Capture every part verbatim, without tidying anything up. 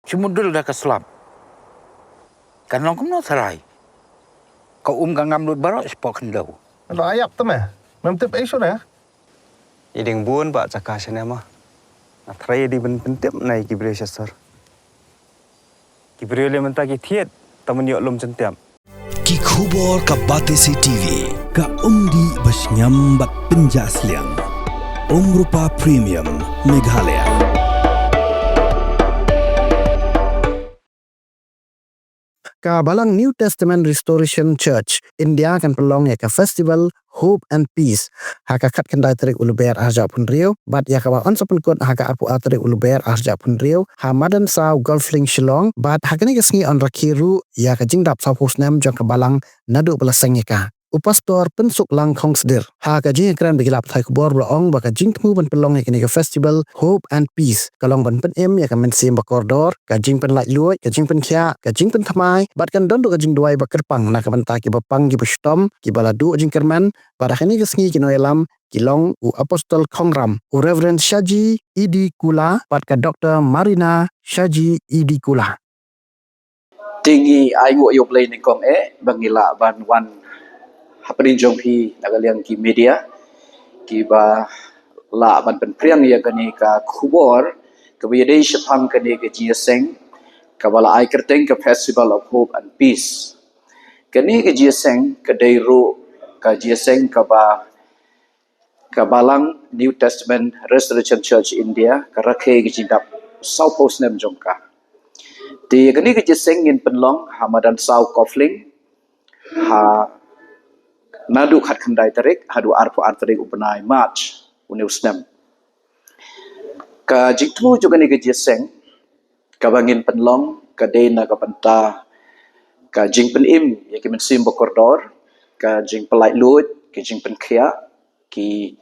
Shi mudul da ka slap. Kan long kumno tharai. Ka um ka ngam lut baroh shapoh khyndew. Lo ayap te me. Mem tip ei shuh ne. I ding bun ba jaka shane ma. Nga trai di ban pyntip na i ki briew sha sor. Ki briew le mynta ki thied, ta man ïoh lum jyntiap. Ki khubor ka Batesi T V, ka umdih ba shngiam bad pynjah sliang. Umrupa Premium, Meghalaya. Ka Balang New Testament Restoration Church India kan pynlong ïa ka Festival Hope and Peace ha ka khatkhyndai tarik u Lber arhajar arphew hynriew bad ïa kaba yn sa pynkut ha ka arphew ar tarik u Lber arhajar arphew hynriew ha Madan Saw Golf Link Shillong, bad ha kane ka sngi yn rakhe ruh ïa ka jingdap sawphew snem jong ka balang naduh ba la seng ïa ka. U Pastor Pynsuklang Khongsdir ha ka jingïakren bad ki lad pathai khubor u la ong ba ka jingthmu ban pynlong ïa kane ka Festival Hope and Peace ka long ban pynim ïa ka mynsiem ba kordor, ka jingpynlaitluid, ka jingpynkhiah, ka jingpynthymmai bad kan don ruh ka jingduwai ba kyrpang na ka bynta kiba pang kiba shitom, kiba la duh jingkyrmen. Bad ha kane ka sngi ki nongïalam ki long u Apostol Khongram, u Reverend Shaji Idi Kula bad ka Doktor Marina Shaji Idi Kula. Te ngi ai nguh ïa U Blei nyngkong eh ba ngi lah ban wan hapdeng jong phi na ka liang ki media kiba lah ban pynpriang ïa kane ka khubor kaba ïadei shaphang kane ka jingïaseng kaba la ai kyrteng ka Festival of Hope and Peace. Kane ka jingïaseng ka dei ruh ka jingïaseng kaba ka Balang New Testament Restoration Church India ka rakhe ka jingdap sawphew snem jong ka. Te kane ka jingïaseng ngin pynlong ha Madan Saw Golf Link ha naduh khatkhyndai tarik haduh arphew ar tarik u bnai March une u snem. Ka jingthmu jong kane ka jingïaseng kaba ngin pynlong ka dei na ka bynta ka jingpynim ïa ki mynsiem ba kordor, ka jingpynlaitluid, ka jingpynkhiah, ki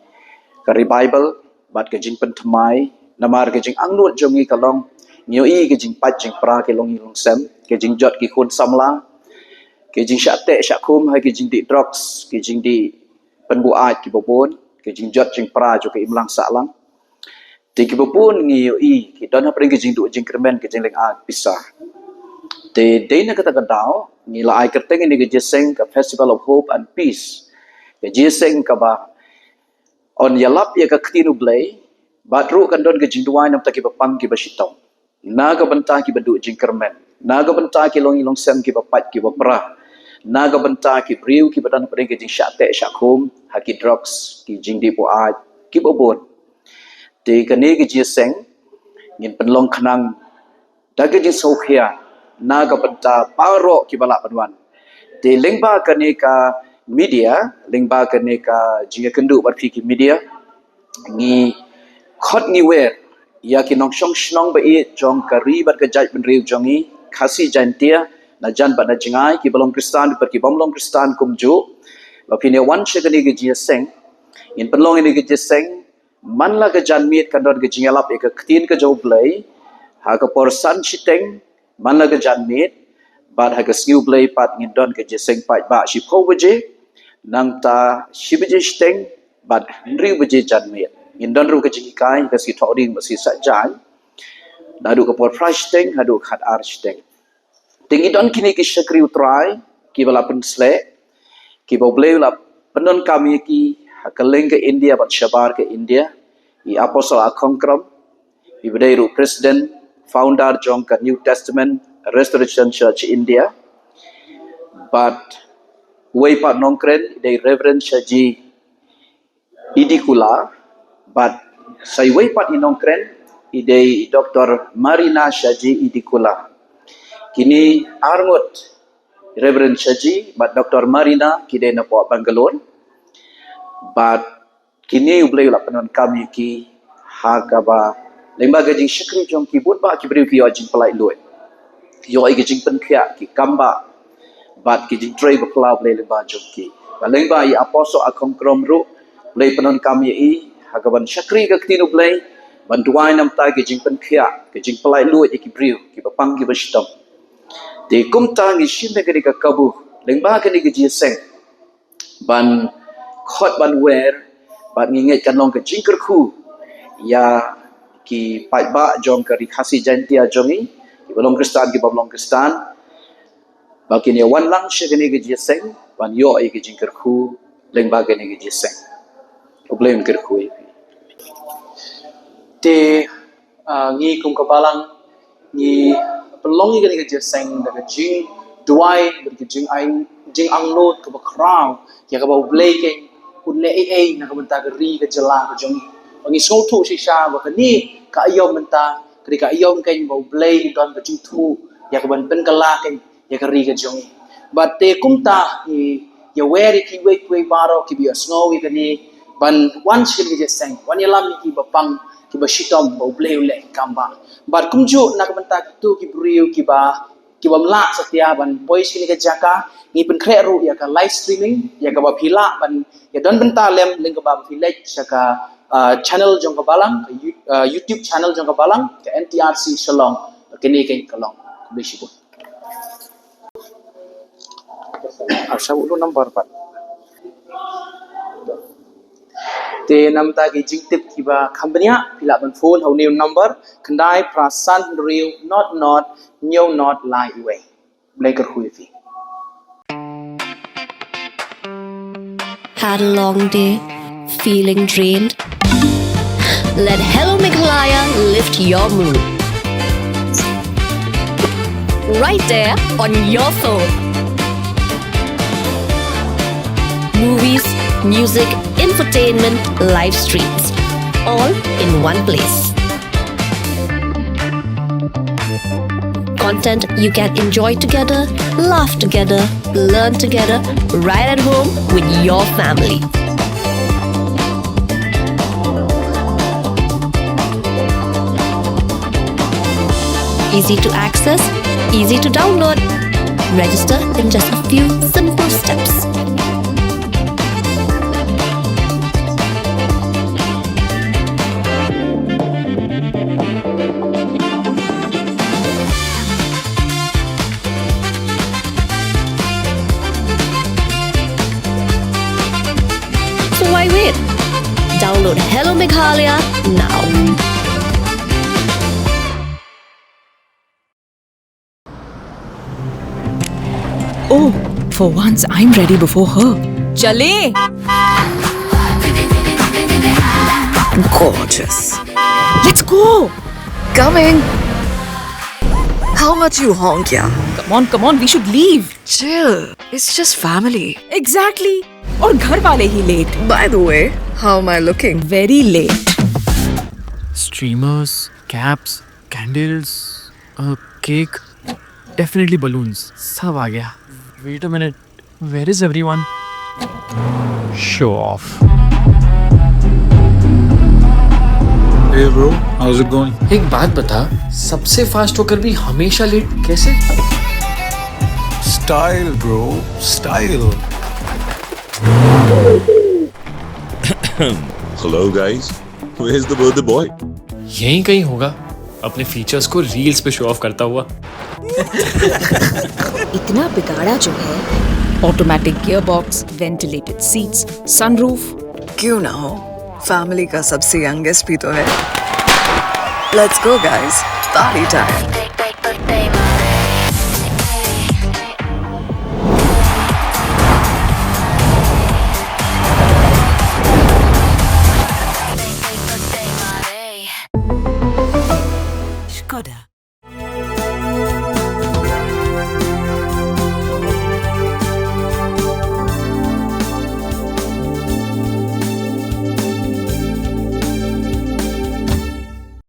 ka revival bad ka jingpynthymmai. Namar ka jingangnud jong ngi ka long ngi ïohi ka jingpait jingpra ki longïing longsem, ka jingjot ki khun samla, ka jingshah teh shah khum ha ki jingdih drugs, ki jingdih pynbuaid kiba bun, ka jingjot jingpra jong ka imlang sahlang. Te kiba bun ngi ïohi ki don hapdeng ki jingduh jingkyrmen, ki jinglynga pisa. Te dei na kata ka daw ngi la ai kyrteng ïa kane ka jingïaseng ka Festival of Hope and Peace. Ka jingïaseng kaba yn ïalap ïa ka ktien U Blei bad ruh kan don ka jingduwai na ka bynta kiba pang kiba shitom, na ka bynta kiba duh jingkyrmen, na ka bynta ki longïing longsem kiba pait kiba pra, na ka bynta ki briew kiba don hapdeng ki jingshah teh shah khum ha ki drugs, ki jingdih buaid kiba bun. Te kane ka jingïaseng ngin pynlong khnang da ka jingsngewkhia na ka bynta baroh kiba lah ban wan. Te lyngba kane ka media, lyngba kane ka jingïakynduh bad phi ki media, ngi khot ngi wer ïa ki nongshong shnong ba ïeit jong ka ri bad ka jaitbynriew jong ngi Khasi Jaintia, na jan bad na jngai, kiba long Khristan bad kibym long Khristan kumjuh, ba phin ïa wan sha kane ka jingïaseng. Ngin pynlong ïa kane ka jingïaseng man la ka janmiet kan don ka jingïalap ïa ka ktien ka jong U Blei ha ka por san shiteng man la ka janmiet, bad ha ka sngi U Blei pat ngin don ka jingïaseng paidbah shiphew baje, nangta shi baje shiteng bad hynriew baje janmiet. Ngin don ruh ka jinghikai ka sngi Thohdieng bad sngi Saitjaiñ, naduh ka por phra shiteng haduh khatar shiteng. Te ngi don kine ki shakri U Trai kiba la pynsleh, kiba U Blei u la pyndonkam ïa ki ha kylleng ka India bad shabar ka India, i Apostol Akhongkrom, iba dei ruh President, Founder jong ka New Testament Restoration Church India, bad uwei pat nongkren i dei Reverend Shaji Idikula, bad sa iwei pat i nongkren i dei i Doktor Marina Shaji Idikula. Kine arngut, Reverend Shaji bad Doktor Marina, ki dei na poh Bangalore. Bad kine U Blei u la pyndonkam ïa ki ha kaba lyngba ka jingshakri jong ki bun bah ki briew ki ïoh jingpynlaitluid, ïoh ïa ka jingpynkhiah, ki kam bah bad ki jingtrei bakla U Blei lyngba jong ki. Bad lyngba i Apostol Akhongkrom ruh U Blei pyndonkam ïa i ha kaban shakri ka ktien U Blei, ban duwai namar ka jingpynkhiah, ka jingpynlaitluid ïa ki briew kiba pang kiba shitom. Te kumta ngi shim ïa kane ka kabu lyngba kane ka jingïaseng ban khot ban wer, bad ngi ngeit kan long ka jingkyrkhu ïa ki paidbah jong ka Ri Khasi Jaintia jong ngi, ki Ba long Khristan kiba long Khristan, ba kin ïa wan lang sha kane ka jingïaseng ban ïoh ïa ka jingkyrkhu lyngba kane ka jingïaseng. U Blei un kyrkhu ïa phi. Te, ah, ngi kum ka balang ngi pynlong ïa kane ka jingïaseng da ka jingduwai bad ka jingaiñ, jingangnud kaba khraw ïa kaba U Blei keiñ un leh ei ei na ka bynta ka ri ka jylla ka jong ngi. Ba ngi sngewthuh shisha ba kane ka aïom mynta ka dei ka aïom keiñ ba U Blei u don ka jingthoh ïa ka ban pynkylla keiñ ïa ka ri ka jong ngi. Bad te kumta ngi ïawer ïa kiwei kiwei baroh kiba ïohsngew ïa kane ban wan sha kane ka jingïaseng, wan ïalam ïa kiba pang kiba shitom ba U Blei u leh ki kam ba. Bad kumjuh na ka bynta kito ki briew kiba, ki bym lah satia ban poi sha kane ka jaka, ngi pynkhreh ruh ïa ka live streaming ïa kaba phi lah ban ïa don bynta lem lyngba kaba phi leit sha ka, ah, channel jong ka balang, ka You-, ah, YouTube channel jong ka balang, ka N T R C Shillong. Kane keiñ ka long. Khublei shibun. Ar sha u number pat. Te namar ki jingtip kiba kham bniah phi lah ban phone ha une u number khyndai phra san hynriew nod nod hynñiew nod lai wei. Blei kyrkhu ïa phi. Had a long day? Feeling drained? Let Hello Meghalaya lift your mood. Right there on your phone. Movies, music, entertainment, live streams, all in one place. Content you can enjoy together, laugh together, learn together, right at home with your family. Easy to access, easy to download. Register in just a few simple steps. So why wait? Download Hello Meghalaya now. Oh, for once I'm ready before her. चले। Gorgeous. Let's go. Coming. How much you honk, yeah? Come on, come on, we should leave. Chill. It's just family. Exactly. और घर वाले ही late. By the way, how am I looking? Very late. Streamers, caps, candles, a cake, definitely balloons. सब आ गया. Wait a minute. Where is everyone? Show off. Hey bro, how's it going? एक बात बता, सबसे फास्ट होकर भी हमेशा लेट कैसे? Style bro, style. Hello guys, where's the birthday boy? यहीं कहीं होगा, अपने फीचर्स को रील्स पे शो ऑफ करता हुआ. इतना बिगाड़ा जो है. Automatic gearbox, ventilated seats, sunroof. क्यों ना हो, फैमिली का सबसे यंगेस्ट भी तो है. Let's go guys, party time.